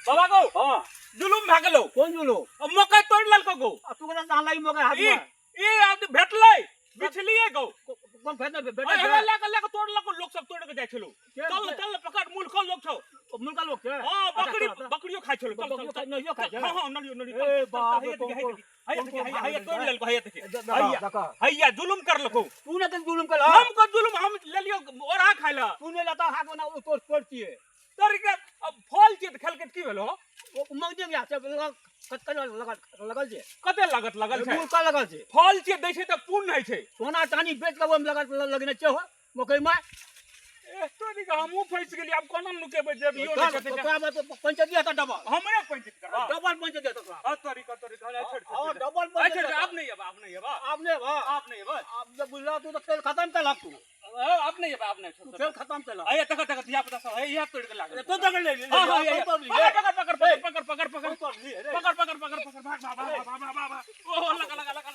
बाबा गो। हाँ। जुलुम भए गेलौ। कोन जुलुम? मकई तोड़ि लेलको गो। आ तू केना तहन लागि मकई हाथ ई में? ई आदमी भेटलै, बिछलिए गो। कोन फेर बेटा? अरे लए के, लए के तोड़ लेलको। लोक सब तोड़ के जाइ छलो। के? चल चल, पकड़। मूर्ख लोक छौ। मुर्गा लोक छै। हां, बकरी। अच्छा, चल, चल। बकरियो खाइ छलो। चल चल चल। नहियो खाइ छै। हां हां, नलियो नलियो। ए बाप रे, कोन कोन हैया कोन कोन हैया हैया, भाग तोड़ गेलै? लेलको। हैया देखि। देखा, हैया। देखा। हैया, जुलुम करलको। तू ने तऽ जुलुम केलह। हम को जुलुम? हम लेलियो ओरा खाइ ला। तू ने लता हाथ बना तोड़ तोड़ छियै। तोर के अब फल छियै तऽ खेलकै तऽ की भेलो? ओ मंगे गया छै, कते लगल लगल छै? कते लागत लगल छै? मुर्गा लगल छै। फल छियै, दै छै तऽ पुण्य होइ छै। सोना चानी बेच के ओहिमे लगल लगने छै हो मकई में। ए तोरी के, हमहूँ फँसि गेलियै। आब कोना नुकेबै? जेबियो नहि छै। तोरा में तो पंचायत हेतौ डबल। हमरे पंचायत करबा? डबल पंचायत हेतौ तोरा। हाँ, तोरी के, तोरी के, छोड़। हाँ, डबल छोड़ पंचायत। छोड़, आब नहीं अब, आब नहीं अब। आब नहि बा। आब नहीं अब। आब जब बुझला तू तऽ खेल खत्म केलक तू। आब नहीं अब, आब नहीं। तू खेल खत्म केलक। अरे तक तक, धिया पुता सब है, इहे तोड़ के लागल। तो दगड़ ले ले। हाँ हाँ, ये तोड़ लिए। पकड़ पकड़ पकड़ पकड़ पकड़ पकड़ तोड़ लिए रे। पकड़ पकड़ पकड़ पकड़, भाग भाग भाग भाग भाग भाग भाग। ओ लगा लगा लगा।